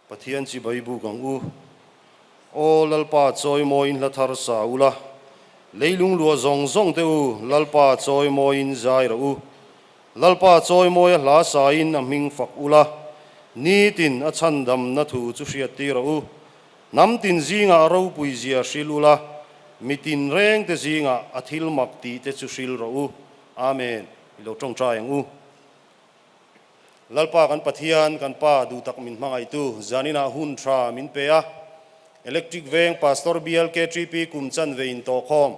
Pathian chibai buk ang u. Aw Lalpa chawimawiin hla thar sa ula, leilung luah zawng zawng te u, Lalpa chawimawiin zai rawh u. Lalpa chawimawia hla sain a hming fak ula, nitin a chhandamna thu chu hriattir rawh u. Hnam tin zingah a ropui zia hril ula, mi tin rengte zingah a thil mak tih te chu hril rawh u. Amen. I lo tawngtai ang u. Lalpa kan Pathian, kan Pa duhtak min hmangaihtu, zaninah hun tha min pe a. Electric Veng Pastor Bial KTP kum chanve in tawhkhawm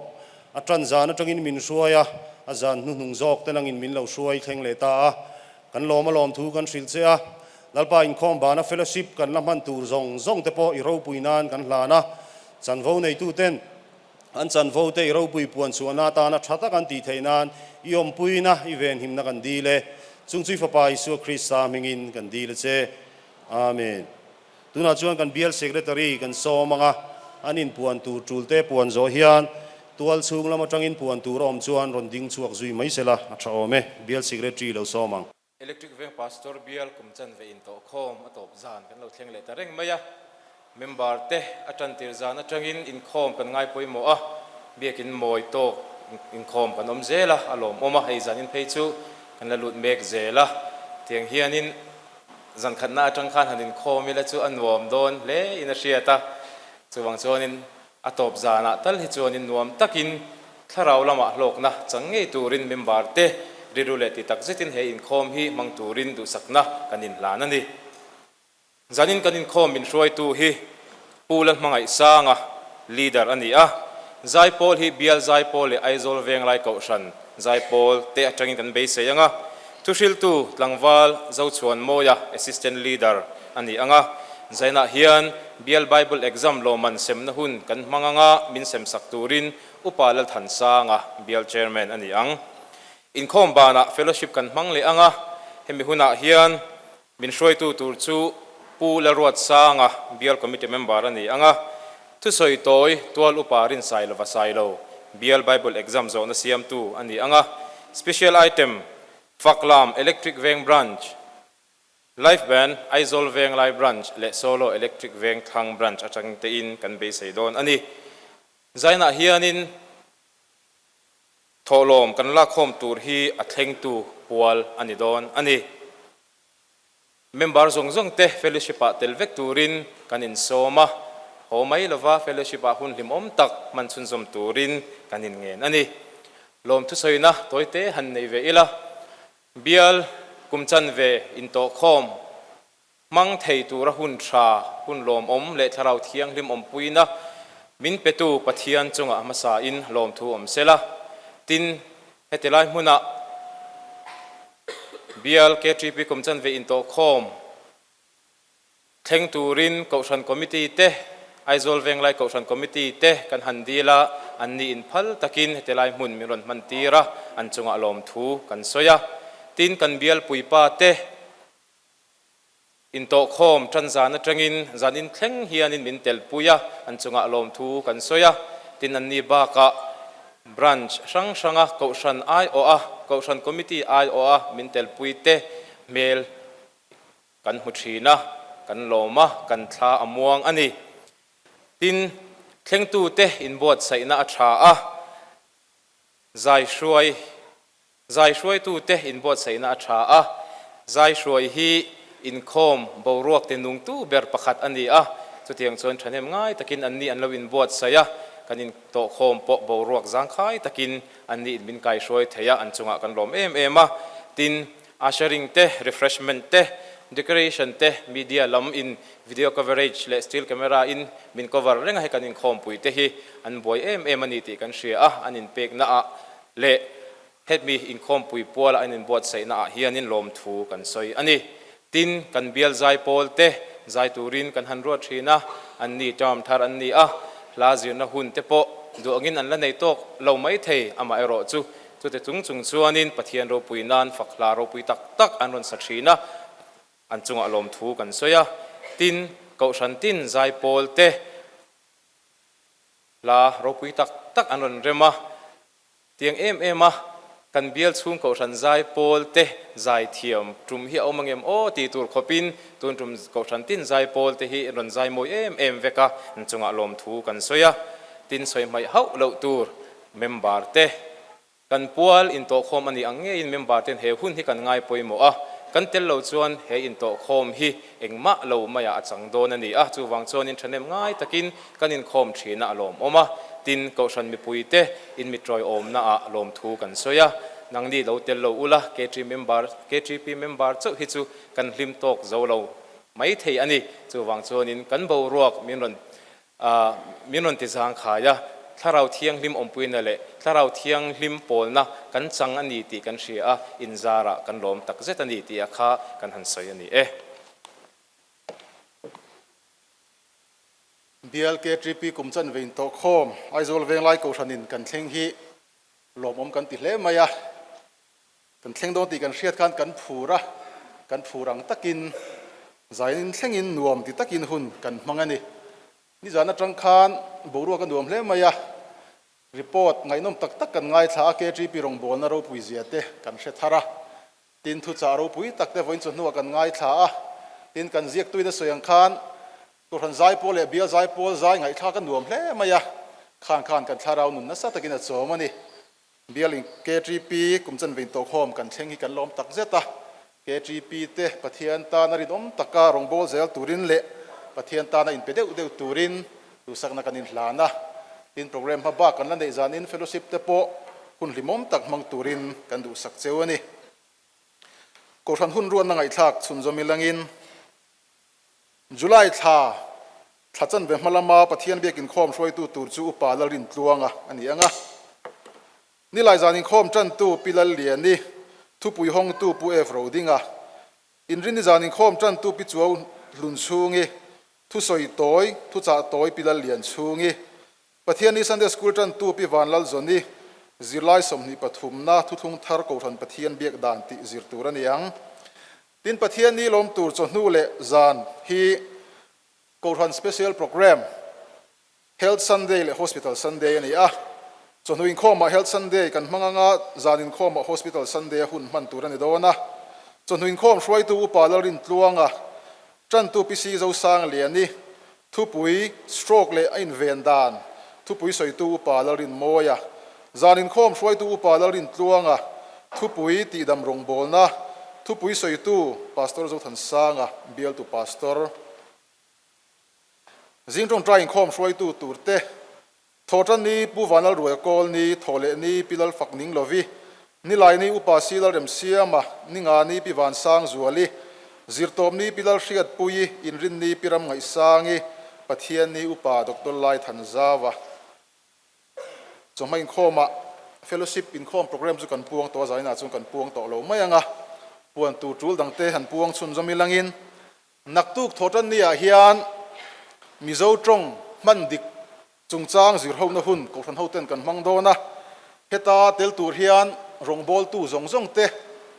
a tan zan atangin min hruai a, a zan hnuhnung zawk te langin min lo hruai thleng leh ta a. Kan lawm a lawm thu kan hrilh che a. Lalpa inkhawm bana fellowship kan la hman tur zawng zawng te pawh i ropui nan kan hlan a. Chanvo neituten an chanvo te i ropui puan chhuahna atana tha tak an tih theih nan i awmpuina i venhimna kan dil e. Chung chu i Fapa Isua Krista hmingin kan dil a che. Amen. Tunah chuan kan bial Secretary kan sawm ang a, an inpuan tur tul te puan zawh hian tual chhung lam atangin puan tur a awm chuan rawn ding chhuak zui mai sela a tha awm e, Bial Secretary lo sawm ang. Electric Veng Pastor bial kum chanve intawhkhawm a tawp zan kan lo thleng leh ta reng mai a, member te a tantir zan atangin inkhawm kan ngai pawimawh a, biakin mawi tawk inkhawm kan awm zel a, a lawmawm a, hei zanin phei chu kan la lut mek zel a, tiang hianin Zan khatna atang khan han inkhawm ila chu a nuam dawn hle in a hriat a, chuvang chuanin a tawp zanah tal hi chuanin nuam takin thlarau lamah hlawkna chang ngei turin member te rilru leh ti tak zetin he inkhawm hi hmang turin duhsakna kan inhlan a ni. Zanin kan inkhawm min hruaitu hi Pu Lalhmangaihsanga leader a ni a, Zaipawl hi Bial Zaipawl leh Aizawl Venglai Kohhran Zaipawl te atangin kan beisei ang a, thuhriltu tlangval Zochhuanmawia Assistant Leader a ni ang a, Zainah hian Bial Bible Exam lawmman semna hun kan hmang ang a, min semsak turin Upa Lalthansanga Bial Chairman a ni ang. Inkhawm banah Fellowship kan hmang leh ang a, hemi hunah hian Min hruaitu tur chu Pu Lalruatsanga, Bial Committee Member a ni ang a, thusawi tawi Tual Upa Rinsailova Sailo, Bial Bible Exam zawhna siamtu a ni ang a, Special Item, Faklam Electric Veng Branch, Life Band, Aizawl Venglai Branch leh Solo Electric Veng Thlang Branch atang tein kan beisei dawn a ni. Zainah hianin Thawhlawm kan lakkhawm tur hi a thlengtu pual a ni dawn a ni. Member zawng zawng te fellowship ah tel vek turin kan insawm a, haw mai lova fellowship ah hun hlimawm tak hman chhunzawm turin kan inngen a ni. Lawm thusawina tawite han nei ve ila, bial kum chanve intawhkhawm hmang thei tura hun tha, hun lawmawm leh thlarau thianghlim awmpuina min petu Pathian chungah hmasain lawmthu awm sela. Tin, heti lai hmunah Bial KTP kum chanve intawhkhawm thleng turin Kohhran Committee te, Aizawl Venglai Kohhran Committee te kan han dil a, anni inphal takin heti lai hmun min rawn hman tir a, an chungah lawmthu kan sawi a. Tin, kan bial puipa te, Intawhkhawm tan zan atangin zan inthleng hianin min telpui a, an chungah lawmthu kan sawi a. Tin, anni bakah Branch hrang hranga Kohhran aiawh a, Kohhran Committee aiawh a min telpui te hmel kan hmu thin a, kan lawm a, kan thla a muang a ni. Tin, thlengtute inbuatsaihna a tha a, zai hruai Zai hruaitute inbuatsaihna a tha a, zai hruai hi inkhawm boruak ti nungtu ber pakhat a ni a, chutiang chuan thahnem ngai takin anni an lo inbuatsaih a, kan intawhkhawm pawh boruak zangkhai takin anni in min kaihruai thei a, an chungah kan lawm em em a. Tin, ushering te, refreshment te, decoration te, media lam in video coverage leh still camera in min cover reng a, hei kan inkhawmpui te hi an buai em em a ni tih kan hria a, an inpekna ah leh hemi inkhawmpui puala an inbuatsaihna ah hianin lawmthu kan sawi a ni. Tin, kan bial zai pawl te zai turin kan han ruat thin a, an ni term thar an ni a, hla zirna hun te pawh duh angin an la nei tawk lo mai thei, amaherawh chu chute chung chung chuanin Pathian ropui nan fak hla ropui tak tak an rawn sa thin a, an chungah lawmthu kan sawi a. Tin, Kohhran tin zai pawl te hla ropui tak tak an rawn rem a, Tiang em em a, Kan bial chhung kohhran zai pawl te zai thiam tum hi a awm angem aw tih tur khawpin tun tum kohhran tin zai pawl te hi rawn zai mawi em em vek a, an chungah lawmthu kan sawi a, tin sawi hmaih hauh loh tur member te kan pual intawhkhawm a nih ang ngeiin member ten he hun hi kan ngai pawimawh a, kan tel lo chuan he intawhkhawm hi engmah lo maiah a chang dawn a ni a, chuvang chuanin thahnem ngai takin kan inkhawm thin a a lawmawm a, tin kohhran mipuite inmitrawi awmnaah lawmthu kan sawi a, nangni lo tel lo ula KT member KTP member chauh hi chu kan hlim tawk zo lo mai thei a ni, chuvang chuanin kan boruak min rawn A, min rawn ti zangkhai a, Thlarau Thianghlim awmpuina leh Thlarau Thianghlim pawlna kan chang a ni tih kan hria a, inzarah kan lawm tak zet a ni tih a kha kan han sawi a ni e. Bial KTP kum chan vein tawh khawm Aizawl Venglai Kohhranin kan thleng hi lawmawm kan ti hle mai a, Kan thleng dawn tih kan hriat khan kan phur a, kan phur ang takin zain thlengin nuam ti takin hun kan hmang a ni. Nizan atang khan boruak a nuam hle mai a, report ngaihnawm tak tak kan ngaithla a, KTP rawngbawlna ropui zia te kan hre thar a, tin thuchah ropui tak te vawiin chawhnuah kan ngaithla a, tin kan ziaktuin a sawi ang khan Kohhran zaipawl leh bial zaipawl zai ngaihthlak a nuam hle mai a, khan khan kan thlarau nun nasa takin a chawm a ni. Bialin KTP kum chanve intawhkhawm kan thleng hi kan lawm tak zet a, KTP te Pathian tana rinawm taka rawngbâwl zel turin leh Pathian tana inpe deuh deuh turin duhsakna kan inhlan a. Tin, program hma bak kan la neih zanin fellowship te pawh hun hlimawm tak hmang turin kan duhsak cheu a ni. Kohhran hun ruatna ngaihthlak chhunzawm ilangin July thla, thla chanve hma lama Pathian biak inkhawm hruaitu tur chu Upa Lalrintluanga a ni ang a. Nilai zan inkhawm tantu Pi Lalliani, thupui hawngtu Pu F Rodinga, Inrinni zan inkhawm tantu Pi Chuau Hlunchhungi, thusawi tawi, thuchah tawi Pi Lallianchhungi, Pathianni Sunday School tantu Pi Vanlalzawni, zirlai 23na thuthlung thar Kohhran Pathian biak dan tih zir tur a ni ang. Tin Pathianni lawm tur chawhnu leh zan hi Kohhran Special Programme, Health Sunday leh Hospital Sunday a ni a. Chawhnu inkhawmah Health Sunday kan hmang anga zan inkhawmah Hospital Sunday a hun hman tur a ni dawn a. Chawhnu inkhawm hruaitu Upa Lalrintluanga, Tantu PC Zosangliani, Thupui, Stroke leh a inven dan, Thupui sawitu Upa Lalrinmawia, Zan inkhawm hruaitu Upa Lalrintluanga, Thupui tihdam rawngbawlna, Thupui sawitu Pastor Zothansanga, Bialtu Pastor. Zing tawngtai inkhawm hruaitu turte, Thawhtan ni Pu Vanlalruaia Kawl ni, Thawhleh ni Pi Lalfak Ninglovi, Nilai ni Upa Si Lalremsiama, Ninga ni Pi Vansangzuali, Zirtawp ni Pi Lalhriatpuii, Inrin ni Pi Ramngaihsangi, Pathian ni Upa Doctor Laithanzava. Chawhma inkhawmah Fellowship inkhawm program chu kan puang tawh a, zainah chuan kan puang tawh lo mai ang a, puan tur tul dangte han puang chhunzawm ilangin Naktuk thawhtan niah hian Mizo tawng hman dik chungchang zirhona hun Kohhran hoten kan hmang dawn a. Heta tel tur hian rawngbawltu zawng zawng te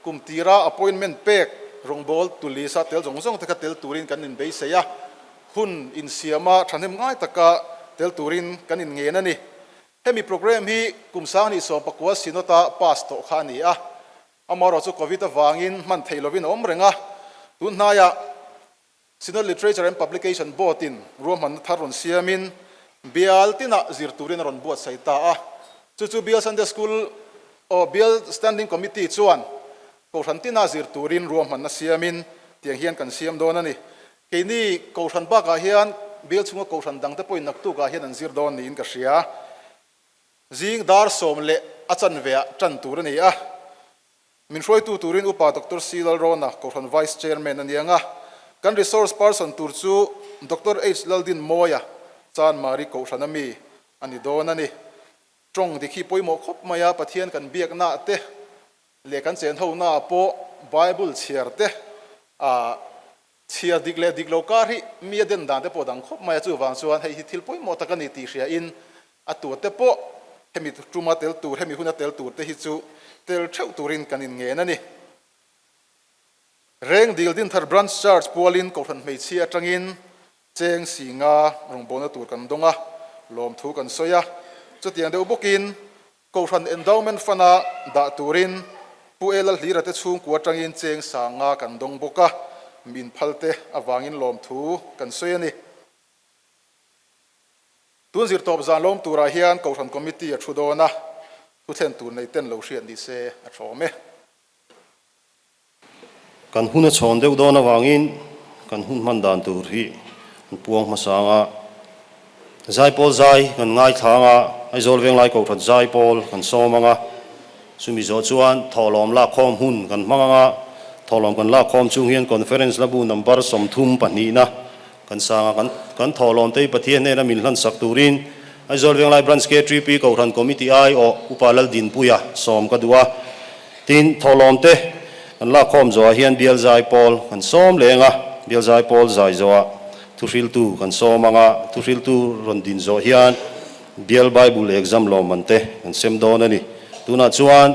kum tira appointment pek rawngbawltu list-a tel zawng zawng te kha tel turin kan inbeisei a, hun insiama thahnem ngai taka tel turin kan inngen a ni. Hemi programme hi kum 2019 Synod-a pass tawh kha a ni a. Amaherawh chu Covid avangin hman theih lovin a awm reng a, tun hnaiah Synod Literature and Publication Board-in ruahmanna thar rawn siamin bial tinah zir turin a rawn buatsaih ta a. Chu chu Bial Sunday School aw Bial Standing Committee chuan Kohhran tina zir turin ruahmanna siamin tiang hian kan siam dawn a ni. Keini Kohhran bakah hian bial chhunga Kohhran dangte pawhin naktukah hian an zir dawn niin ka hria. Zing dar sawm leh a chanveah tan tur a ni a. Min hruaitu turin Upa Doctor C Lalrawna, Kohhran Vice Chairman a ni ang a. Kan resource person tur chu Doctor H Laldinmawia, Chanmari Kohhrana mi a ni dawn a ni. Tawng dik hi pawimawh khawp mai a, Pathian kan biaknaah te leh kan chenhonaah pawh Bible chhiar te ah Chhiar dik leh dik lo kar hi mi a den dan te pawh dang khawp mai a, chuvang chuan hei hi thil pawimawh tak a ni tih hria in a tur te pawh hemi tuma tel tur, hemi huna tel tur te hi chu tel theuh turin kan inngen a ni. Reng Dil Dinthar Branch Church pualin Kohhran hmeichhia atangin cheng si nga rawngbawlna tur kan dawng a, lawmthu kan sawi a, chutiang deuh bawkin. Kohhran Endowment Fund-a dah turin Pu E Lalhlira te chhungkua atangin cheng sanga kan dawng bawk a, min phalte avangin lawmthu kan sawi a ni. Tun zirtawp zan lawm turah hian Kohhran Committee a thu dawn a, thu thlen tur nei ten lo hriat ni se a thawm e. Kan hun a chhawn deuh dawn avangin kan hun hman dan tur hi an puang hmasa ang a. Zaipawl zai kan ngaithla ang a, Aizawl Venglai Kohhran zaipawl kan sawm ang a. Chumi zawh chuan thawhlawm lakkhawm hun kan hmang ang a, thawhlawm kan lakkhawm chung hian Conference labu number 32na kan sang a, kan thawhlawm te hi Pathian hnena min hlansak turin Aizawl Venglai Branch KTP Kohhran Committee aiawh Upa Laldinpuia sawm ka duh a. Tin, thawhlawm te kan lakkhawm zawhah hian bial zai pawl kan sawm leng a, bial zai pawl zai zawhah thuhriltu kan sawm ang a, thuhriltu rawn din zawh hian bial Bible exam lawmman te kan sem dawn a ni. Tunah chuan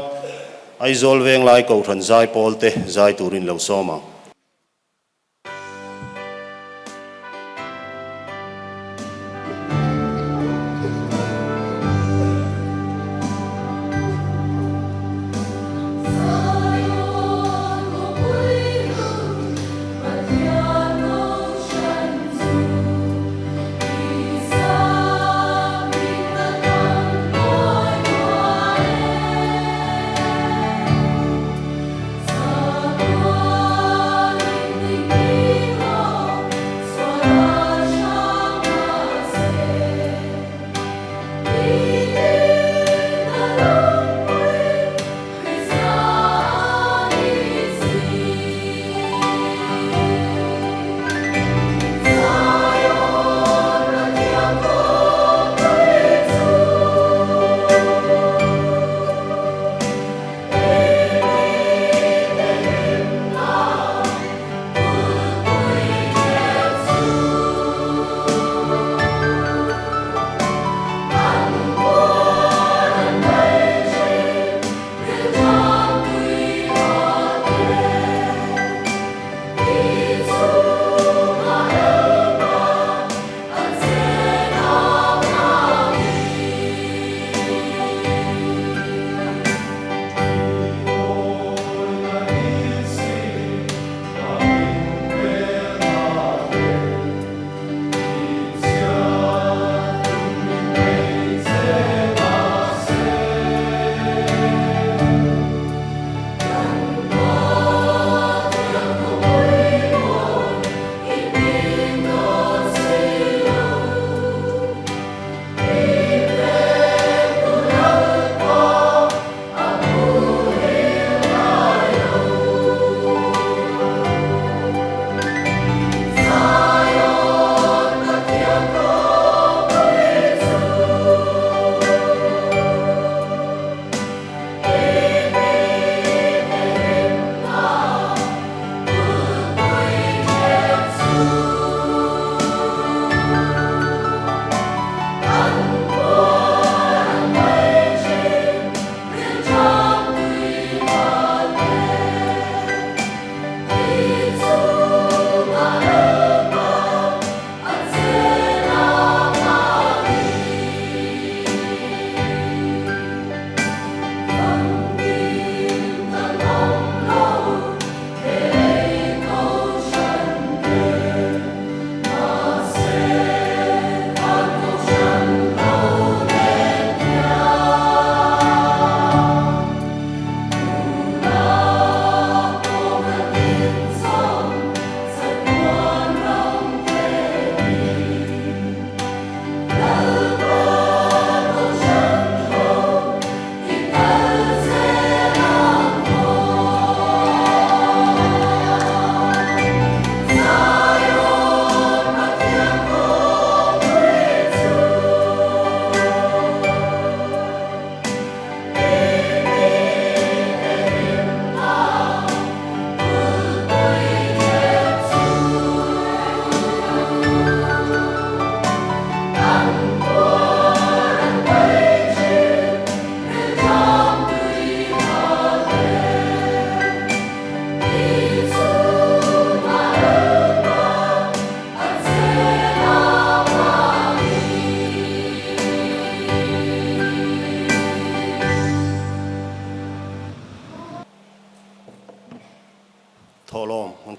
Aizawl Venglai Kohhran zai pawl te zai turin lo sawm ang.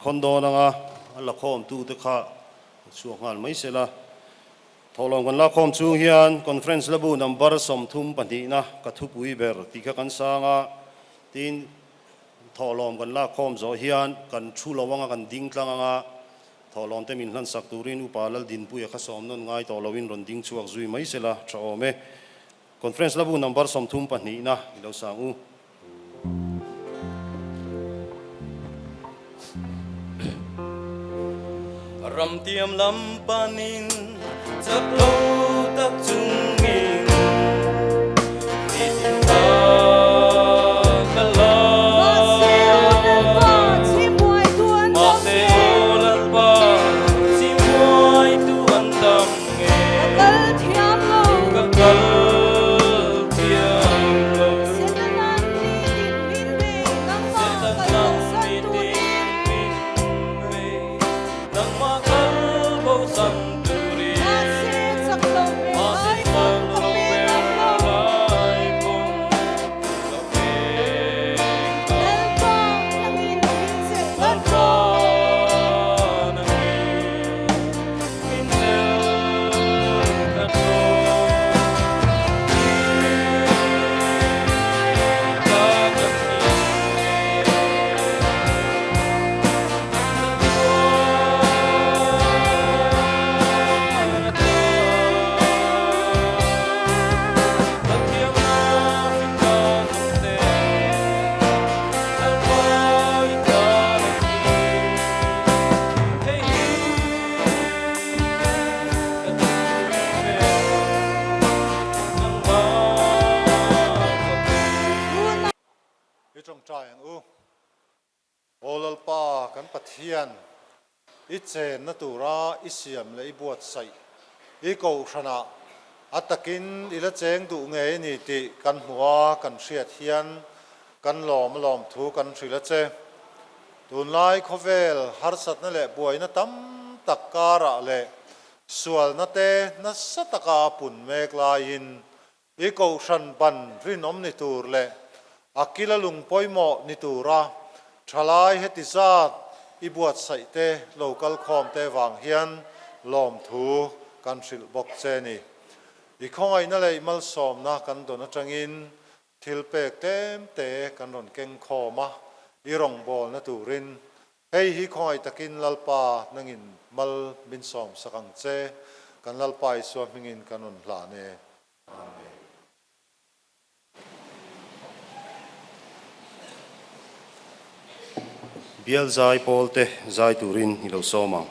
khawn dawn anga a la khawmtute kha chhuak nghal mai se la. Thawhlawm kan la khawm chung hian Conference labu number 32na ka thupui ber tih kha kan sang a, tin thawhlawm kan lak khawm zawh hian kan thu lo anga kan ding tlang anga thawhlawm te min hlansak turin Upa Laldinpuia kha sawm nawn ngai tawh loin rawn ding chhuak zui mai se la tha awm e. Conference labu number 32na i lo sang u. Ramtiam lam panin chak lo tak chungin nitin hma ka la. Mahse aw Lalpa chimbuaitu an tam Mahse nge. aw Lalpa chimbuaitu an tam nge. Ka kal thiam lo. Ka kal thiam lo. Setanan nitin min bei nangmah kal bo san turin. Nangmah kal bo san turin. Mahse chak lo ber Mahse lai pawn chak ka lo pe ber ngam lo. lai pawn ka pe ngam. Lalpa nangin min chelh tlat Lalpa rawh. nangin min chelh tlat rawh. Ka kan Tuna I tawngtai ang u. Aw Lalpa kan Pathian, i chenna tura i siam leh i buatsaih i kohhranah a takin i la cheng duh ngei a ni tih kan hmuh a, kan hriat hian kan lawm a lawm thu kan hrilh a che. Tunlai khawvel harsatna leh buaina tam tak karah leh sualna te nasa taka pun mek laiin I kohhran ban rinawm ni tur leh a kila lung pawimawh ni tura thalai heti zat i buatsaih te lo kal khawm te vang hian lawmthu kan hrilh bawk che ni. I khawngaihna leh i malsawmna kan dawn atangin thil pek tlem te kan rawn keng khawm a, i rawngbawlna turin Hei hi khawngaih takin Lalpa nangin mal min sawm sak ang che, kan Lalpa Isua hmingin kan rawn hlan e. Amen. Bial zai pawlte zai turin i lo sawm ang.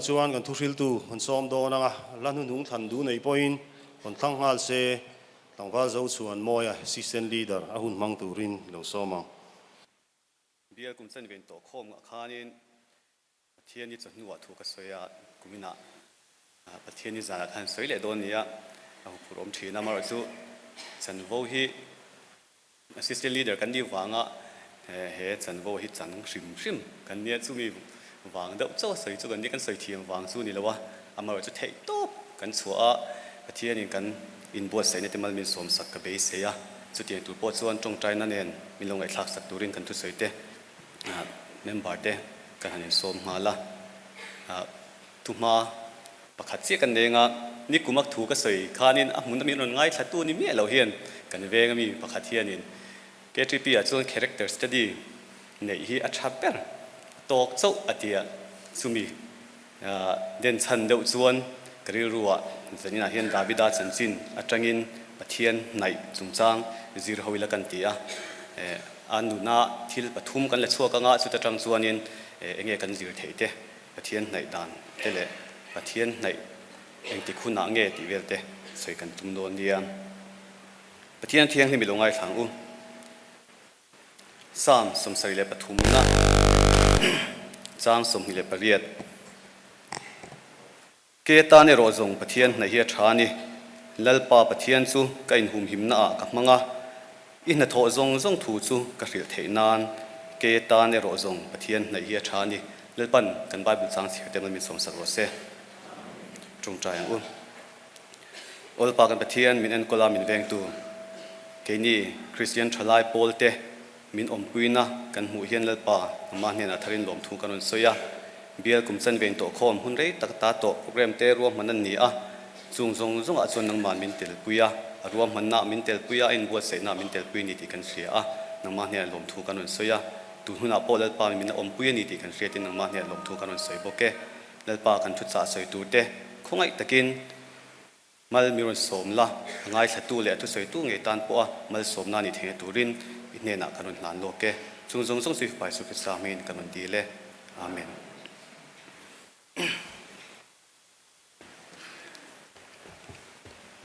hnuah chuan kan thuhriltu kan sawm dawn ang a, la hnuhnung thlan duh nei pawhin rawn thlang nghal se, tlangval zo chhuan mawia Assistant Leader a hun hmang turin i lo sawm ang. Bial kum chan ven tawh khawm ngah khanin Pathian i chawhnuah thu ka sawi a, kuminah Pathian i zanah khan sawi leh dawn nia a huphurh awm thin a, amaherawhchu chanvo hi Assistant Leader kan nih vanga he chanvo hi chang hrim hrim kan nia, chumi vang deuh chauh a sawi chu kan nia, kan sawi thiam vang chu ni lo a, amaherawhchu theih tawp kan chhuah a, Pathianin kan inbuatsaihna te mal min sawmsak ka beisei a, chutiang tur pawh chuan tawngtaina nen min lo ngaihthlak sak turin kan thusawi te Member te kan han insawm nghal a, thuhma pakhat chiah kan neng a, nikum a thu ka sawi khanin a hmun a min rawn ngaithla tu ni miah lo hian kan veng ami pakhat hianin KTP ah chuan character study neih hi a tha ber a tawk chauh a ti a, chumi Den chhan deuh chuan ka rilruah zaninah hian Davida chanchin atangin Pathian hnaih chungchang zir ho ila kan ti a. A nuna thil pathum kan la chhuak anga chuta tang chuanin enge kan zir theih te, Pathian hnaih dan te leh Pathian hnaih engtik hunah nge tih vel te sawi kan tum dawn nia. Pathian thianghlim i lo ngaithlang u. Psalm 73 na chang 28. Ke tan erawh zawng Pathian hna hi a tha a ni. Lalpa Pathian chu ka inhumhimna ah ka hmang a, i hnathawh zawng zawng thu chu ka hrilh theih nan ke tan erawh zawng Pathian hnaih hi a tha a ni. Lalpan kan Bible chang chhiar te mal min sawmsak rawh se. Tawngtai ang u. Awlpa kan Pathian min enkawl a min vengtu keini Kristian thalai pawl te min awmpuina kan hmuh hian Lalpa Ama hnenah tharin lawmthu kan rawn sawi a. Bial kum chan vein tawh khawm hun rei tak ta tawh program te ruahman an ni a, chung zawng zawngah chuan nangmah min telpui a, a ruahmanna min telpui a, a inbuatsaihna min telpui a ni tih kan hria a, nangmah hnenah lawmthu kan rawn sawi a. Tun hunah pawh Lalpa min awmpui a ni tih kan hriatin nangmah hnenah lawmthu kan rawn sawi bawk e. Lalpa kan thuchah sawi tur te khawngaih takin mal mi rawn sawm la, a ngaithlatu leh a thusawitu ngei tan pawha malsawmna ni theihna turin i hnenah kan rawn hlan lawk e. Chung zawng zawng chu i Fapa Jesuh Krista hmingin kan rawn dil e. Amen.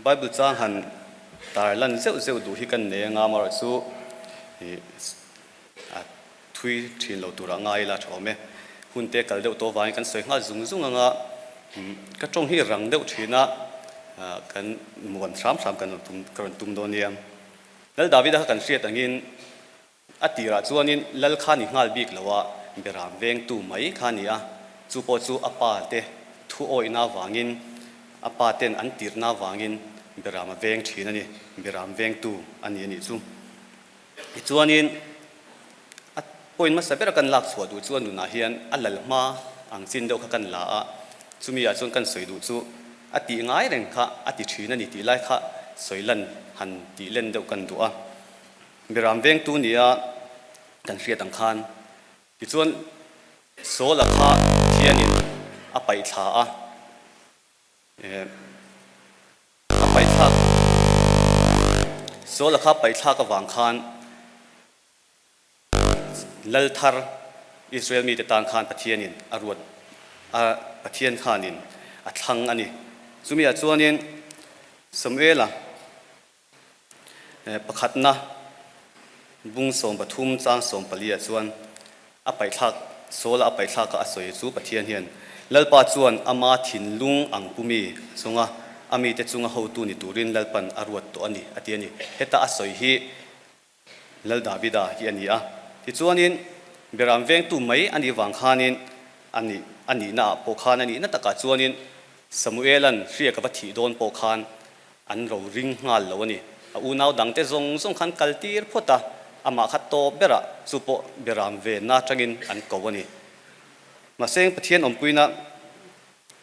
Bible chang han tar lan zeuh zeuh duh hi kan nei anga amaherawhchu ih a thui thin lo turah ngai ila tha awm e. Hun te kal deuh tawh avangin kan sawi nghal zung zung anga ka tawng hi rang deuh thin a kan muan hram hram kan rawn tum ka rawn tum dawn nia. Lal Davida kha kan hriat angin A tirah chuanin lal kha ni nghal bik lo a, beram vengtu mai kha a ni a, chu pawh chu a pa te thu awihna avangin, a pa ten an tirhna avangin beram a veng thin a ni, beram vengtu a ni a nih chu. Tichuanin a point hmasa bera kan lak chhuah duh chu a nunah hian a lal hma ang chin deuh kha kan la a, chumi ah chuan kan sawi duh chu a tih ngai reng kha a ti thin a ni tih lai kha sawi lan han tih len deuh kan duh a. Beram vengtu nia kan hriat ang khan tichuan Saul-a kha Pathianin a paih thla a, a paih thlak Saul-a kha paih thlak avang khan lal thar Israel mite tan khan Pathianin a ruat a, Pathian khanin a thlang a ni. Chumi ah chuanin Samuel-a Pakhatna bung 13 chang 14 ah chuan a paihthlak Saul-a a paihthlaka a sawi chu Pathian hian Lalpa chuan ama thinlung ang pumi zawnga a mite chunga hotu ni turin Lalpan a ruat tawh a ni a ti a ni. Heta a sawi hi Lal Davida hi a ni a. Tichuanin Beram vengtu mai a nih vang khanin a nih a nihna ah pawh khan a nihna takah chuanin Samuel-a'n hriak a va thih dawn pawh khan An ro ring nghal lo a ni. A unau dangte zawng zawng khan kal tir phawt a, amah kha tawp berah chu pawh beram venna atangin an ko a ni. Mahse Pathian awmpuina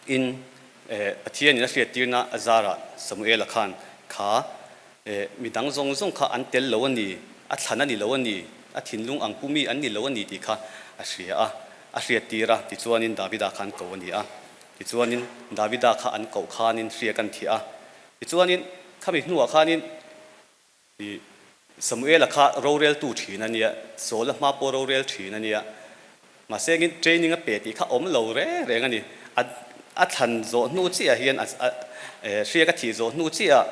in Pathianin a hriattirna a zarah Samuela khan kha midang zawng zawng kha an tel lo a ni, a thlan a ni lo a ni, a thinlung ang pu mi an ni lo a ni tih kha a hria a, a hriattir a, tichuanin Davida khan ko a ni a. Tichuanin Davida kha an koh khanin hria kan thiah a. Tichuanin khami hnuah khanin i Samuela kha roreltu thin a nia, Saula hma pawh rorel thin a nia. Mahse engin training a pe tih kha awm lo reng reng a ni. A thlan zawh hnu chiah hian a hriak a thih zawh hnu chiah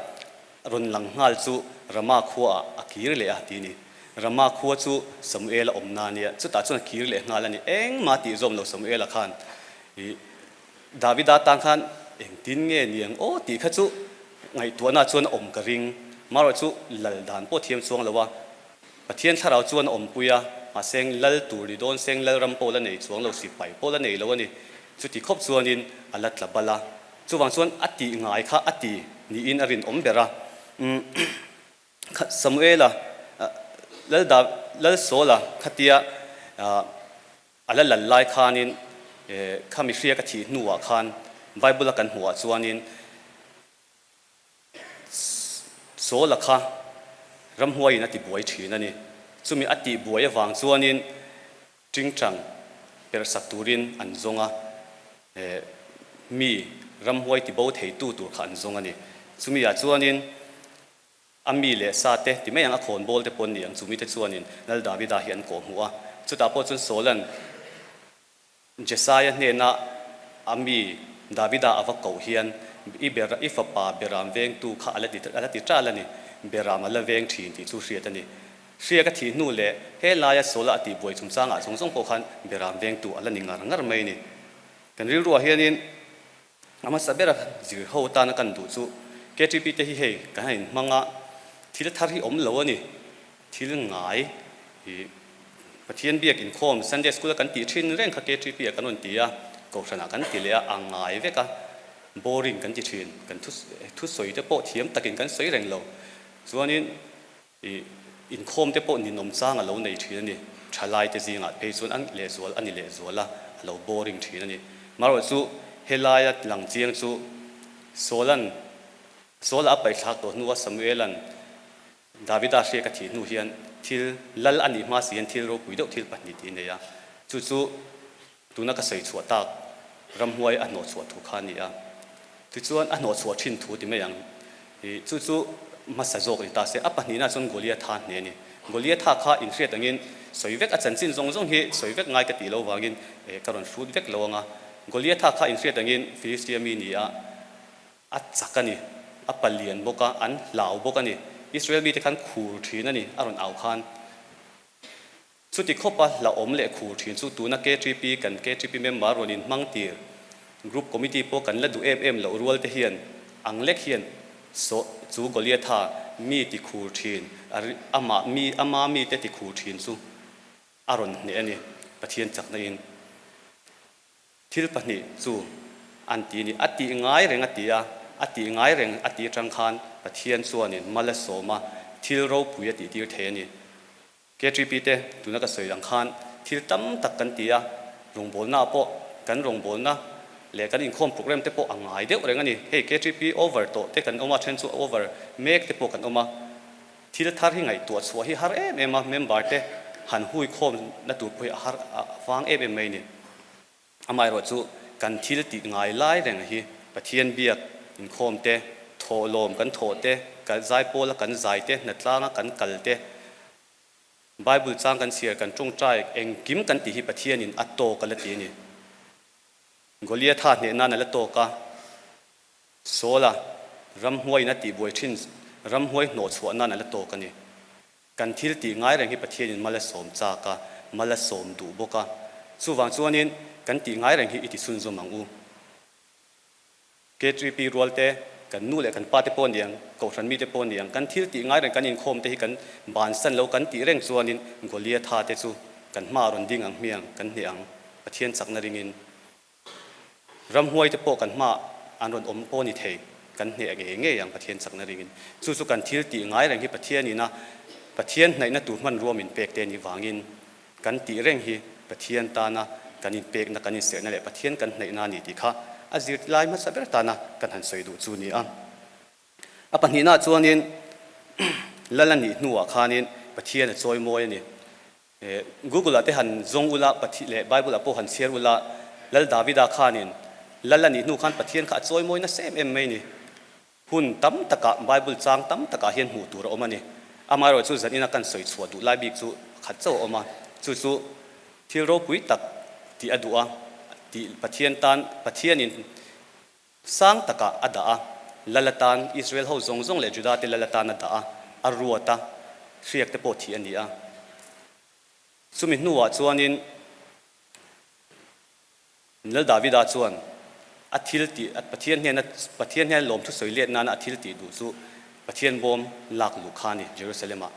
rawn lang nghal chu Rama khuaah a kir leh a ti ni. Rama khua chu Samuela awmna a nia, chutah chuan a kir leh nghal a ni. Engmah tih zawm lo Samuela khan ih Davida tan khan engtin nge niang aw tih kha chu ngaihtuahna chuan a awm ka ring. Marawh chu lal dan pawh thiam chuang lo a. Pathian thlarau chuan a awmpui a, mahse lal tur ni dawn seng lal ram pawh la nei chuang lo, sipai pawh la nei lo a ni. Chuti khawp chuanin a la tla bal a, chuvang chuan a tih ngai kha a ti niin a rinawm ber a. Umm Samuela, Lal Da, Lal Sawla khatia a la lal lai khanin kha mihriak a thih hnuah khan Bible-a kan hmuhah chuanin, Sawla kha ramhuaiin a tibuai thin a ni. Chumi a tihbuai avang chuanin tingtang perhsak turin an zawng a, mi ramhuai tibo theitu tur kha an zawng a ni. Chumi ah chuanin a mi leh sa te ti mai ang a khawnbawl te pawh an ni ang, chumi te chuanin Lal Davida hi an kawhhmuh a. Chutah pawh chuan Sawla'n Jesaia hnena a mi Davida a va koh hian, I ber, i fapa Beram vengtu kha a la ti, a la ti ṭal a ni. Beram a la veng ṭhin tih chu hriat a ni. Hriak a thih hnu leh he laia Saula a tihbuai chungchangah zawng zawng pawh khan Beram vengtu a la ni ngar ngar mai a ni. Kan rilruah hianin a hmasa bera zir ho tana kan duh chu KTP te hi hei kan han inhmang a, thil thar hi awm lo a ni. Thil ngai hi Pathian biak inkhawm Sunday School a kan tih thin reng kha KTP ah kan rawn ti a, Kohhran ah kan ti leh a, a ngai vek a, boring kan ti thin, kan thu thusawi te pawh thiam takin kan sawi reng lo. Chuanin ih inkhawm te pawh ninawm chang a lo nei thin a ni, thalai te zingah phei chuan an lehzual a ni lehzual a, a lo boring thin a ni. Marawh chu helaia lang chiang chu Sawlan Sawla a paihthlak tawh hnua Samuelan Davida hriak a thih hnu hian thil lal a nih hma si hian thil ropui deuh thil pahnih tih a nei a, chu chu tuna ka sawi chhuah tak ramhuai a hnawhchhuah thu kha a ni a. Tichuan a hnawhchhuah thin thu ti mai ang i chu chu hmasa zawk ni ta se. A pahnihna chuan Goliatha hne a ni. Goliatha kha inhriat angin sawi vek a chanchin zawng zawng hi sawi vek ngai ka tih lo vangin ka rawn hrut vek lo ang a. Goliatha kha inhriat angin Philistia mi ni a. A chak a ni. A palian bawk a, an hlau bawk a ni. Israel mite khan khur thin a ni, a rawn au khan. Chuti khawpa hlauhawm leh khur thin chu tuna KTP, kan KTP member rawn inhmang tir, Group Committee pawh kan la duh em em loh rual te hian ang lek hian saw chu Goliatha mi ti khur thin, amah mi, ama mite ti khur thin chu a rawn hneh a ni, Pathian chakna in. Thil pahnih chu an ti ni. A tih ngai reng a ti a, a tih ngai reng a tih atang khan Pathian chuanin mal a sawm a, thil ropui a tihtir thei a ni. KTP te tuna ka sawi ang khan thil tam tak kan ti a, rawngbawlnaah pawh kan rawngbawlna leh kan inkhawm program te pawh a ngai deuh reng a ni. Hei KTP over tawh te kan awm a, then chu over mek te pawh kan awm a. Thil thar hi ngaihtuah chhuah hi har em em a, member te han hui khawm na tur pawh hi a har a vang em em mai a ni. Amaherawh chu kan thil tih ngai lai reng hi Pathian biak inkhawm te, thawhlawm kan thawh te, zaipawl a kan zai te, hnatlang a kan kal te, Bible chang kan chhiar, kan tawngtai engkim kan tih hi Pathianin a tawk a la ti a ni. Goliatha hneh nan a la tawk a. Saula, ramhuaiin a tihbuai thin ramhuai hnawhchhuah nan a la tawk a ni. Kan thil tih ngai reng hi Pathianin mal a sawm chak a, mal a sawm duh bawk a. Chuvang chuanin kan tih ngai reng hi i ti chhunzawm ang u. KTP rualte, kan nu leh kan pa te pawh a ni ang, Kohhran mite pawh a ni ang, kan thil tih ngai reng kan inkhawm te hi kan bansan lo kan tih reng chuanin Goliatha te chu kan hmaah rawn ding ang hmiang kan hneh ang Pathian chakna ringin. Ramhuai te pawh kan hmaah an rawn awm pawh ni thei, kan hneh ngei ngei ang Pathian chakna ringin. Chu chu kan thil tih ngai reng hi Pathian ina Pathian hnaihna tur hmanrua min pek te nih vangin kan tih reng hi Pathian tana kan inpekna, kan inserhna leh Pathian kan hnaihna a ni tih kha a zirlai hmasa ber tana kan han sawi duh chu a ni a. A pahnihnaah chuanin Lal a nih hnuah khanin Pathian a chawi mawi a ni. Google ah te han zawng ula, Pathian leh Bible ah pawh han chhiar ula, Lal Davida khanin Lal a nih hnu khan Pathian kha a chawi mawi nasa em em mai ni. Hun tam takah Bible chang tam takah hian hmuh tur a awm a ni. Amaherawhchu chu zanina kan sawi chhuah duh lai bik chu pakhat chauh a awm a, chu chu thil ropui tak tih a duh a, tih Pathian tan Pathianin. Sang takah a dah a, lal atan, Israel ho zawng zawng leh Juda te lal atan a dah a, a ruat a, hriak te pawh thih a ni a. Chumi hnuah chuanin Lal Davida chuan a thil tih, Pathian hnena, Pathian hnena lawmthu sawi let nana a thil tih duh chu Pathian bawm lak luh kha a ni, Jerusalem-ah.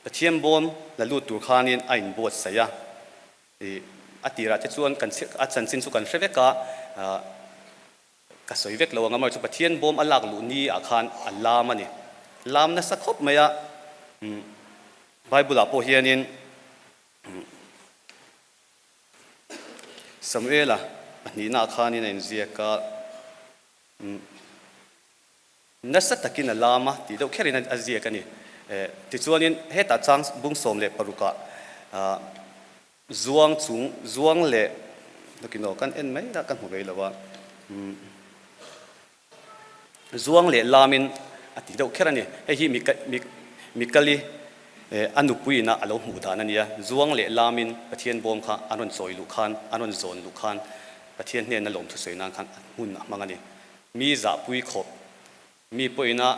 Pathian bawm la lut tur khanin a inbuatsaih a. Ih, a tirah te chuan kan a chanchin chu kan hre vek a, ka sawi vek lo ang amaherawhchu Pathian bawm a lak luh ni ah khan a lam a ni. Lam nasa khawp mai a, Bible ah pawh hianin Samuela pahnihna ah khanin a inziak a, Nasa takin a lam a tih deuh kherin a ziak a ni. Tichuanin hetah chang bung 16 ah zuang chung, zuang leh lawkin aw kan en mai a, ka hmu vei lo a, zuang leh lamin a ti deuh kher a ni. Hei hi Mikali a nupuiin a lo hmuh dan a nia, zuang leh lamin Pathian bawm kha an rawn chawi luh khan, an rawn zawn luh khan Pathian hnena lawmthu sawi nan khan hmun a hmang a ni. Mi zahpui khawp, mi pawhin a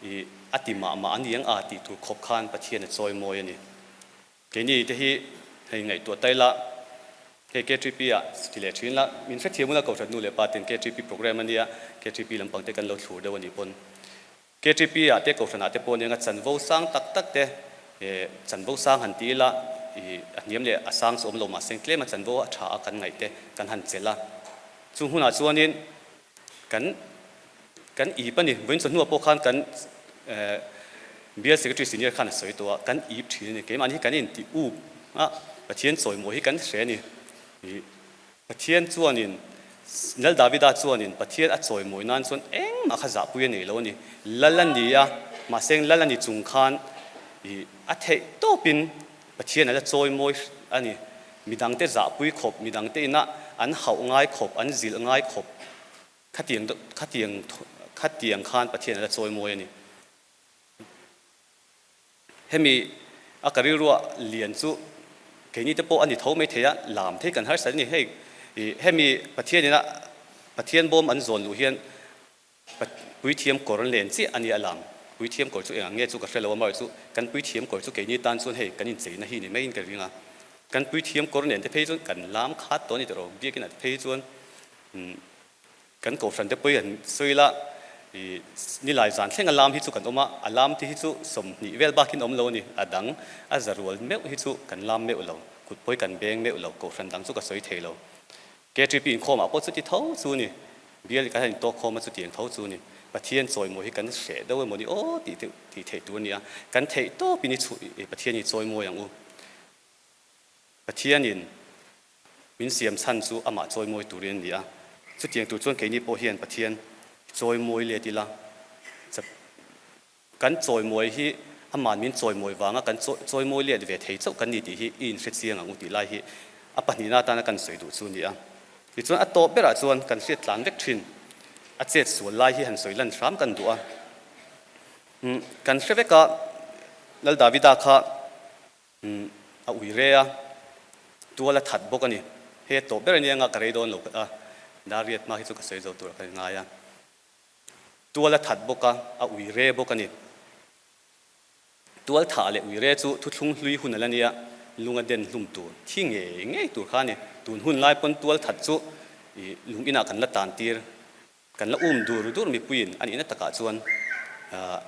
i a ti mah mah a ni ang a tih tur khawp khan Pathian a chawi mawi a ni. Keini te hi hei ngaihtuah tai la, hei KTP ah ti leh thin la, min hrethiam ula Kohhran nu leh pa ten KTP program a nia, KTP lampang te kan lo thlur deuh a nih pawn. KTP ah te Kohhran ah te pawh nia chanvo sang tak tak te, chanvo sang han ti ila i a hniam leh a sang chu awm lo mahse tlem a chanvo a tha a kan ngaih te kan han chelh a. Chung hunah chuanin kan kan ip a ni. Vawiin chawhnuah pawh khan kan Bial Secretary Senior khan a sawi tawh a, kan ip thin a ni. Keimahni hi kan inti up a, Pathian chawimawi hi kan hre a ni. Ih Pathian chuanin, Lal Davida chuanin Pathian a chawimawi nan chuan engmah kha zahpui a nei lo a ni. Lal a ni a, mahse Lal a ni chung khan ih a theih tawpin Pathian a la chawimawi a ni. Midangte zahpui khawp, midangte ina an hauh ngai khawp, an zilh ngai khawp, khatiang khatiang khatiang khan Pathian a la chawimawi a ni. Hemi a ka rilruah lian chu keini te pawh a ni tho mai thei a, lam thei kan harsat a ni. Hei hemi Pathian ina Pathian bawm an zawn luh hian Puithiam kawr an len chiah a nia a lang. Puithiam kawr chu eng ang nge chu ka hre lo a, amaherawhchu chu kan puithiam kawr chu keini tan chuan hei kan incheina hi ni maiin ka ring a. Kan puithiam kawr nen te phei chuan kan lam khat tawh a ni tawh rawh. Biakinah te phei chuan kan kohhran te pawhin han sawi ila ih nilai zan thleng a lam hi chu kan awm a, a lam te hi chu 20 vel bakin awm lo a ni. A dang a za rual meuh hi chu kan lam meuh lo, kut pawi kan beng meuh lo, kohhran dang chu ka sawi thei lo. KTP inkhawmah pawh chuti tho chu ni. Bial kan han intawk khawm a chutiang tho chu ni. Pathian chawimawi hi kan hreh deuh emaw ni aw tih deuh tih theih tur a ni a. Kan theih tawpin i chhuh i Pathian hi chawimawi ang u. Pathianin min siam chhan chu amah chawimawi turin a ni a. Chutiang tur chuan keini pawh hian Pathian chawimawi let ila. Kan chawimawi hi aman min chawimawi vanga kan chawimawi let ve thei chauh kan ni tih hi i inhre chiang ang u tih lai hi a pahnihna atana kan sawi duh chu a ni a. Tichuan a tawp berah chuan kan hriat tlan vek thin a chet sual lai hi han sawi lan hram kan duh a. Kan hre vek a, Lal Davida kha a ui re a, tual a that bawk a ni. Hei a tawp ber a nia nga ka rei dawn lo a, Dariat hma hi chu ka sawi zo tur a ka ngai a. Tual a that bawk a, a ui re bawk a ni. Tual thah leh ui re chu thuthlung hlui hun a la nia, lung a den hlum tur, thi ngei ngei tur kha a ni. Tun hun lai pawn tual that chu ih lung inah kan la tan tir, kan la um dur dur mipuiin a nihna takah chuan ah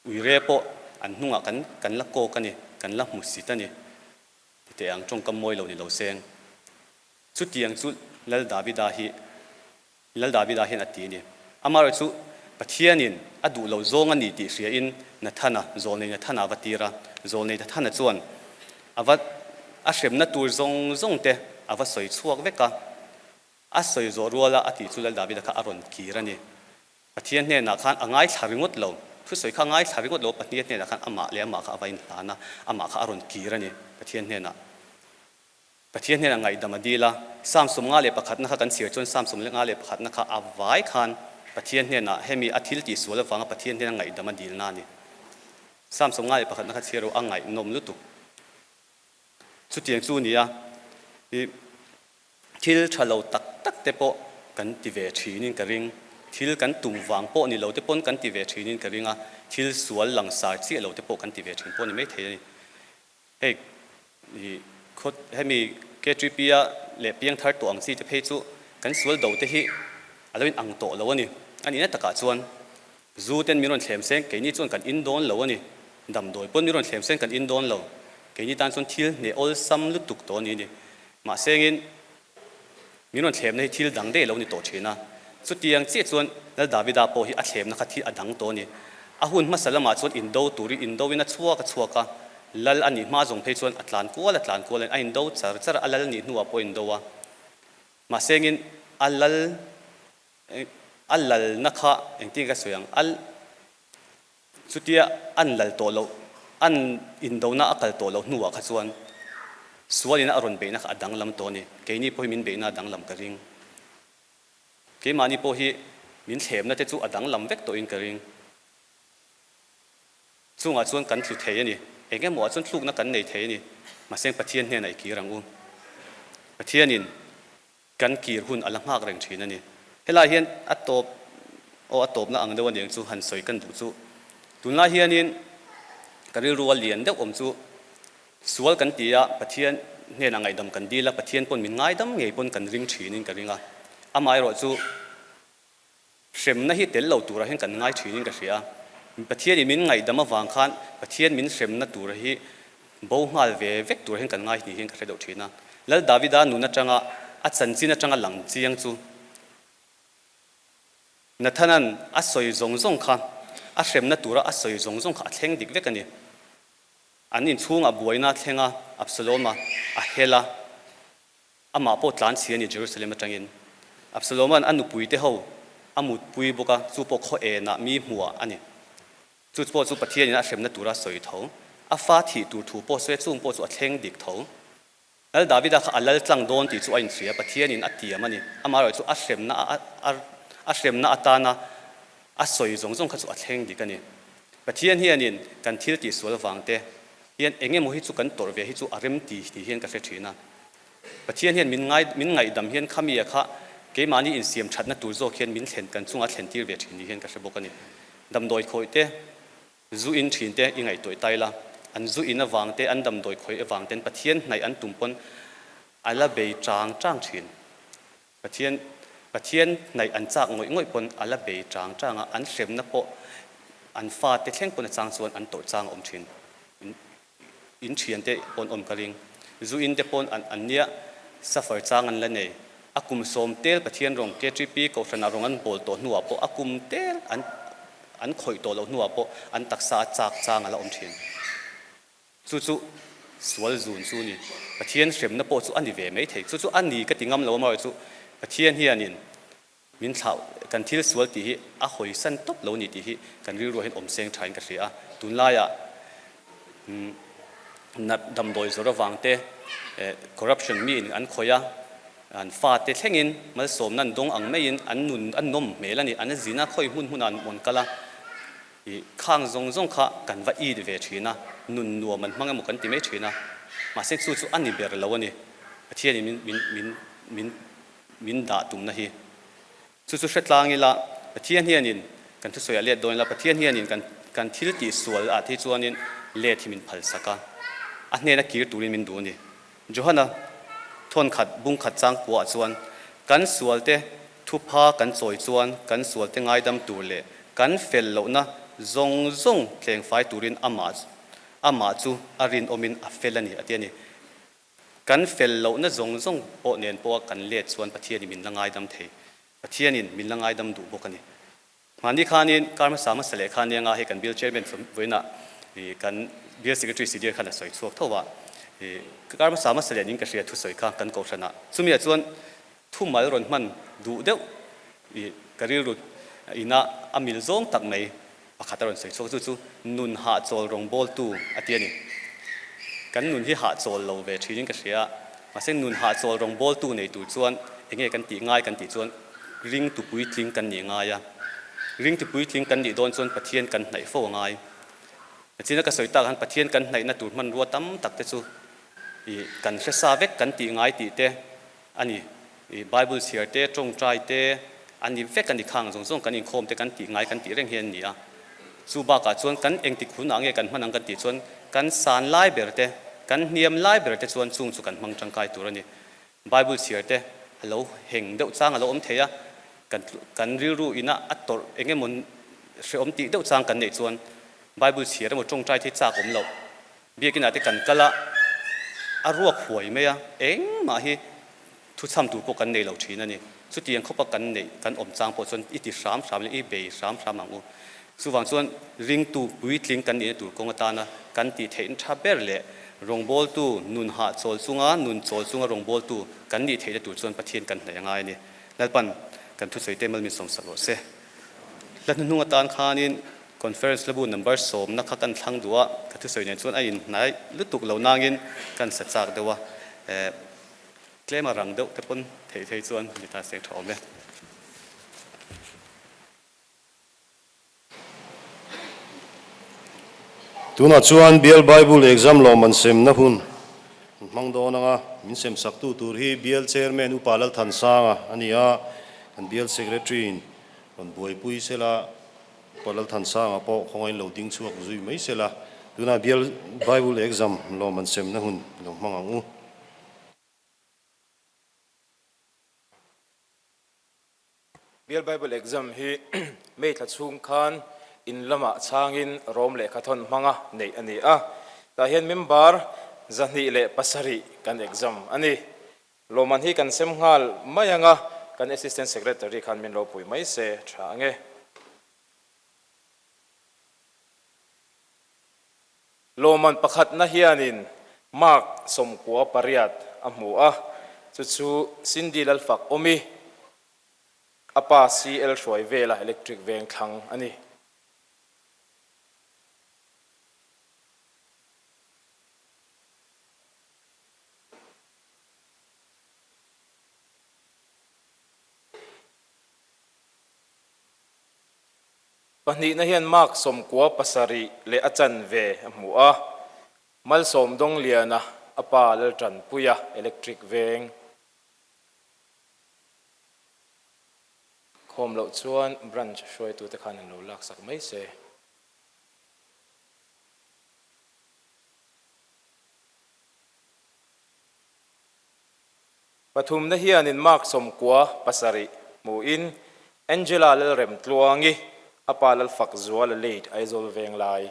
ui re pawh an hnungah kan kan la kawk a ni, kan la hmu sit a ni. Titeh ang tawngkam mawi lo ni lo seng. Chutiang chu Lal Davida hi Lal Davida hian a ti a ni. Amaherawh chu Pathianin a duh lo zawng a ni tih hriain Nathana, Zawlnei Nathana a va tir a. Zawlnei Nathana chuan a va a hremna tur zawng zawng te a va sawi chhuak vek a. A sawi zawh ruala a tih chu Lal Davida kha a rawn kir a ni. Pathian hnenah khan a ngaithla ringawt lo. Thusawi kha a ngaithla ringawt lo, Pathian hnenah khan amah leh amah kha a va inhlan a, amah kha a rawn kir a ni Pathian hnenah. Pathian hnenah ngaihdam a dil a, Psalm 51 na kha kan chhiar chuan Psalm 51 na kha a vai khan Pathian hnenah hemi a thil tih sual avanga Pathian hnena ngaihdam a dilna a ni. Psalm 51 na kha chhiar erawh a ngaihnawm lutuk. Chutiang chu a ni a, i thil tha lo tak tak te pawh. kan ti ve thinin ka ring. Thil kan tum vang pawh ni lo te pawn kan ti ve thinin ka ring a, thil sual langsar chiah lo te pawh kan ti ve thin pawh ni maithei a ni. Hei i khaw hemi KTP-a leh piangthar tawh ang chi te phei chu kan sual do te hi a lo in ang tawh lo a ni. A nihna takah chuan zu ten min rawn thlem seng keini chuan kan in dawn lo a ni. Damdawi pawn min rawn thlem seng kan in dawn lo. Keini tan chuan thil hneh awlsam lutuk tawh a ni a ni. Mahsengin Min rawn thlemna hi thil dang daih lo ni tawh thin a. Chutiang chiah chuan Lal Davida pawh hi a thlemna kha thil a dang tawh a ni. A hun hmasa lamah chuan indo turin indoin a chhuak a chhuak a, Lal a nih hma zawng phei chuan a tlan kual a tlan kual a, a indo char char a, a Lal nih hnuah pawh a indo a. Mahsengin a Lal a lalna kha engtin ka sawi ang, a Chutia an lal tawh loh, an indona a kal tawh loh hnuah kha chuan sualina a rawn beihna kha a danglam tawh a ni. Keini pawh hi min beihna a danglam ka ring. Keimahni pawh hi min thlemna te chu a danglam vek tawhin ka ring. Chungah chuan kan tlu thei a ni. Eng emaw ah chuan tlukna kan nei thei a ni. Mahse Pathian hnenah i kir ang u. Pathianin Kan kir hun a la nghak reng thin a ni. Helai hian a tawp aw a tawpna ang deuh a niang chu han sawi kan duh chu. Tunlai hianin ka rilru a lian deuh awm chu sual kan ti a, Pathian hnenah ngaihdam kan dil a, Pathian pawn min ngaidam ngei pawn kan ring thinin ka ring a. Amaherawh chu Hremna hi tel lo turah hian kan ngai thinin ka hria a, Pathianin min ngaihdam avang khan Pathian min hremna tur hi bo nghal ve vek turah hian kan ngai ni hian ka hre deuh thin a. Lal Davida nun atanga a chanchin atanga lang chiang chu Nathana'n a sawi zawng zawng kha a hremna tura a sawi zawng zawng kha a thleng dik vek a ni. An inchhungah buaina a thleng a, Absalom-a a hel a. Amah pawh tlan chhi a ni Jerusalem atangin. Absaloma'n a nupuite ho a mutpui bawk a, chu pawh khaw enah mi hmuhah a ni. Chu pawh chu Pathianin a hremna tura sawi tho. A fa thih tur thu pawh sawi a, chung pawh chu a thleng dik tho. Lal Davida kha a lal tlang dawn tih chu a inchhui a, Pathianin a tiam a ni. Amaherawhchu a hremna a hremna atana a sawi zawng zawng kha chu a thleng dik a ni. Pathian hianin kan thil tihsual vangte hian eng emaw hi chu kan tawrh ve hi chu a rem ti ni hian ka hre thin a. Pathian hian min ngai min ngaihdam hian khami a kha keimahni insiam thatna tur zawk hian min thlen kan chungah a thlen tir ve thin ni hian ka hre bawk a ni. Damdawi khawih te, zu in thin te i ngaihtuah tai la, an zu in avang te, an damdawi khawih avang ten Pathian hnaih an tum pawn a la bei chang chang thin. Pathian Pathian hnaih an chak ngawih ngawih pawn a la bei chang chang a, an hremna pawh an fate thleng pawn a chang chuan an tawrh chang a awm thin. In thiante pawn awm ka ring. Zu in te pawn an an nia suffer chang an la nei. A kum sawm tel Pathian rawng KTP kohhranah rawng an bawl tawh hnuah pawh a kum tel an an khawih tawh loh hnuah pawh an taksa a chak chang a la awm thin. Chu chu sual zun chu ni. Pathian hremna pawh chu a ni ve mai thei. Chu chu a ni ka ti ngam lo amaherawh chu Pathian hianin Min thlauh, kan thil sual tih hi a hawisan tawp lo ni tih hi kan rilruah hian awm seng thain ka hria a. Tunlaiah nat damdawi zawrh avang te, corruption miin an khawih a, an fate thlengin malsawmna an dawng ang maiin an nun a nawm hmel a ni. An zin a, khawi hmun hmunah an rawn kal a, ih khang zawng zawng kha kan va it ve thin a, nun nuam an hmang emaw kan ti mai thin a. Mahse chu chu a ni ber lo a ni. Pathianin min min min min min dah tumna hi. Chu chu hre tlang ila, Pathian hianin kan thusawiah let dawn ila, Pathian hianin kan kan thil tih sual ah te hi chuanin let hi min phal sak a, a hnena kir turin min duh a ni. Johana thawn khat bung khat chang kuah chuan, Kan sualte thupha kan chawi chuan kan sualte ngaidam tur leh kan fel lohna zawng zawng tlengfai turin amah amah chu a rinawmin a fel a ni, a ti a ni. Kan fel lohna zawng zawng pawh nen pawha kan let chuan Pathianin min la ngaidam thei. Pathianin min la ngaidam duh bawk a ni. Mahni khanin kar hmasa hmasa leh khan nia hei kan Bill Chairman vawiinah kan Bill Secretary Senior khan a sawi chhuak tho a. Kar hmasa hmasa leh nin ka hria thusawi kha kan kohhranah. Chumiah chuan thumal rawn hman duh deuh ka rilru ina a mil zawng tak mai Pakhat a rawn sawi chhuak chu chu nun hahchawl rawngbawltu a ti a ni. Kan nun hi hahchawl lo ve thinin ka hria a, mahse nun hahchawl rawngbawltu nei tur chuan eng nge kan tih ngai kan tih chuan ringtu puitling kan nih ngai a. Ringtu puitling kan nih dawn chuan Pathian kan hnaih fo a ngai. China ka sawi tak han Pathian kan hnaihna tur hmanrua tam tak te chu ih kan hre sa vek kan tih ngai tih te a ni. I Bible chhiar te, tawngtai te a ni vek a ni khang zawng zawng kan inkhawm te kan tih ngai kan tih reng hi an ni a. Chu bakah chuan kan engtik hunah nge kan hman ang kan tih chuan kan san lai ber te, kan hniam lai ber te chuan chung chu kan hmang tangkai tur a ni. Bible chhiar te a lo heng deuh chang a lo awm thei a, kan kan rilru ina a tawrh eng emaw hrehawm tih deuh chang kan neih chuan Bible chhiar emaw tawngtai te hi chak awm loh. Biakinah te kan kal a, a ruak huai mai a, engmah hi thuchham tur pawh kan nei lo thin a ni. Chutiang khawpa kan neih, kan awm chang pawh chuan i ti hram hram leh i bei hram hram ang u. Chuvang chuan ringtu puitling kan nihna tur kawng atana kan tih theihna tha ber leh rawngbawltu nun hahchawl chunga nun chawl chunga rawngbawltu kan nih theihna tur chuan Pathian kan hnaih a ngai a ni. Lalpan kan thusawi te malmin sawmsak rawh se. Hla hnuhnung atan khanin Conference labu number sawmna kha kan thlang duh a, ka thusawi nen chuan a inhnai lutuk lo nangin kan sa chak deuh a, eh tlem a rang deuh te pawn theih thei chuan ni ta seng tha awm e. Tunah chuan Bial Bible Exam lawmman semna hun an hmang dawn ang a, min sem saktu tur hi Bial Chairman Upa Lalthansanga a ni a, kan Bial Secretary in rawn buaipui sela, Upa Lalthansanga pawh khawngain lo ding chhuak zui mai sela, tunah Bial Bible Exam lawmman semna hun lo hmang ang u. Bial Bible Exam hi May thla chhung khan in lamah chhangin Rom lehkha thawn hmanga neih a ni a, tah hian member 207 kan exam a ni. Lawmman hi kan sem nghal mai ang a, kan Assistant Secretary khan min lo pui mai se tha ang e. Lawmman pakhatna hianin mark 98 a hmu a, chu chu Cindy Lalfak awmi a pa CL hruai vela electric veng thlang a ni. Pahnihna hian mark 97 leh a chanve a hmu a, Malsawm Dawngliana a pa Laltanpuia electric veng khawm loh chuan branch hruaitute khan an lo laksak mai se. Pathumna hianin mark 97 hmuin Angela Lalremtluangi a pa Lalfak Zuala late Aizawl Venglai.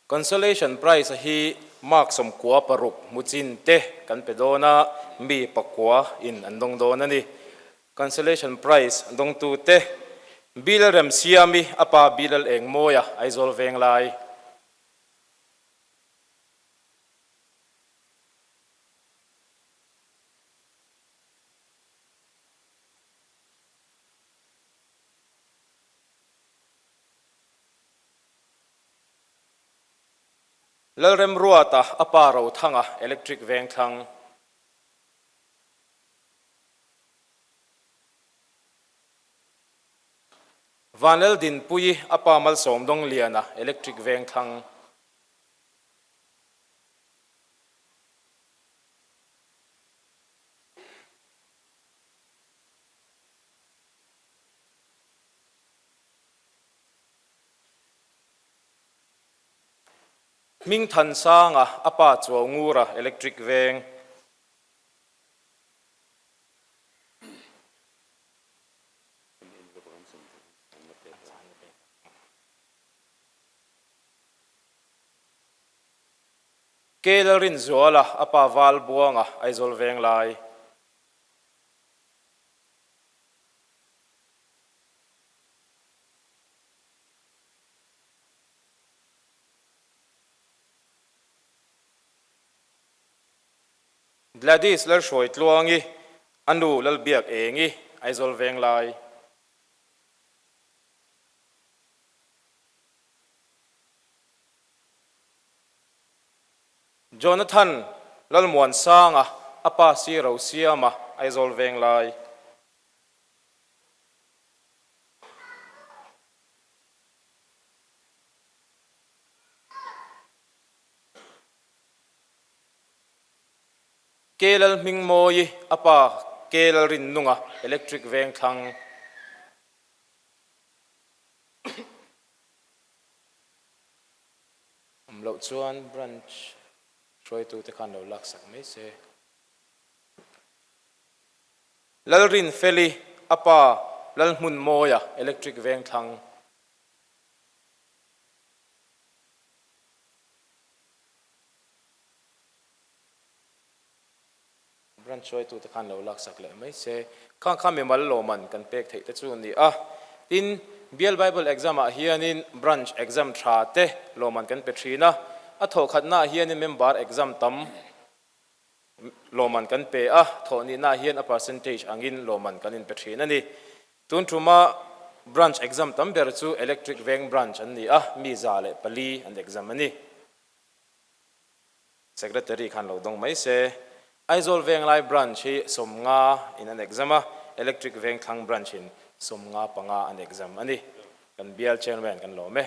Consolation Prize hi mark 96 hmu chin te kan pe dawn a, mi pakua in an dawng dawn a ni. Consolation Prize dawngtu te Bilal Remsiami a pa Bilal Engmawia Aizawl Venglai. Lalremruata a pa Rothanga Electric Vengthlang. Vanlaldinpuii a pa Malsawm Dawngliana Electric Vengthlang. Hmingthansanga a pa Chuaungura Electric Veng. K Lalrinzuala a pa Valbuanga Aizawl Venglai. Gladys Lalhruai Tluangi, a nu Lalbiak Engi, Aizawl Venglai. Jonathan. Lalmuansanga, a pa si Rosiama, Aizawl Venglai. Kelal Hmingmawi, a pa Kelal Rinnunga, Electric Vengthlang. Awm loh chuan branch hruaitute khan lo laksak mai se. Lalrinfeli, a pa Lalhmunmawia, Electric Vengthlang. Branch hruaitute khan lo laksak leh mai se. Khang kha mimal lawman kan pek theih te chu a ni a. Tin, Bial Bible Exam ah hianin Branch Exam tha te lawman kan pe thin a. A thawhkhatna ah hianin Member Exam tam lawman kan pe a, thawhnihna ah hian a percentage angin lawman kan inpe thin a ni. Tun thuma Branch Exam tam ber chu Electric Veng Branch an ni a, mi 104 an exam a ni. Secretary khan lo dawng mai se. Aizawl Venglai Branch hi 50 in an exam a, Electric Vengthlang Branch in 55 an exam a ni. Kan bial Chairman kan lawm e.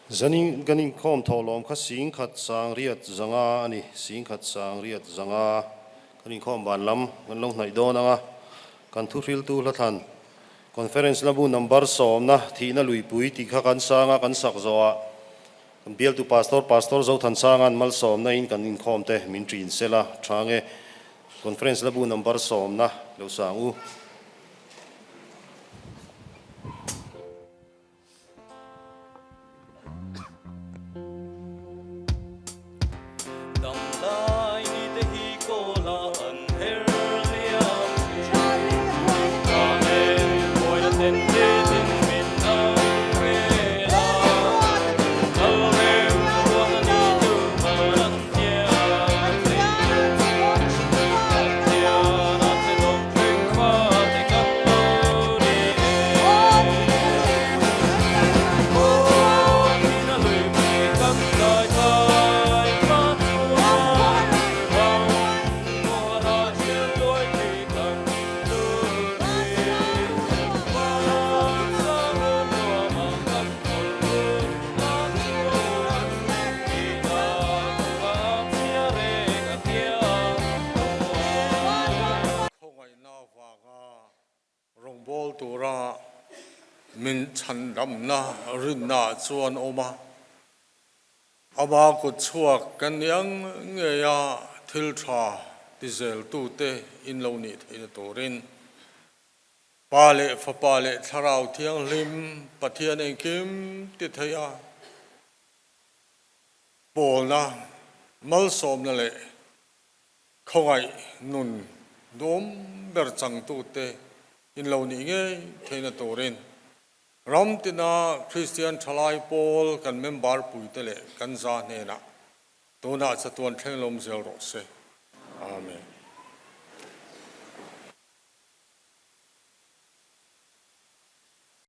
Zanin kan inkhawm thawhlawm kha 10,000 600 a ni. 10,600. Kan inkhawm van lam kan lo hnaih dawn ang a, kan thuhriltu hlathlan Conference labu number sawmna thihna luipui tih kha kan sang a, kan sak zawhah kan bialtu Pastor Pastor Zothansanga'n malsawmna in kan inkhawm te min ṭin sel a, ṭha nge Conference labu number sawmna lo sang u. Khawngaihna avanga rawngbâwl tura min chhandamna rinnaah chuan awm a, ama kut chhuak kan ni ang ngeia thil tha ti zeltute in lo nih theihna turin Pa leh Fapa leh Thlarau Thianghlim Pathian engkim ti thei a, pawlna, malsawmna leh khawngaih nun duhawm ber changtute in lo nih ngei theihna turin ram tina Kristian thalai pawl kan member puite leh kan za hnenah tunah chatuan thleng lawm zel rawh se. Amen.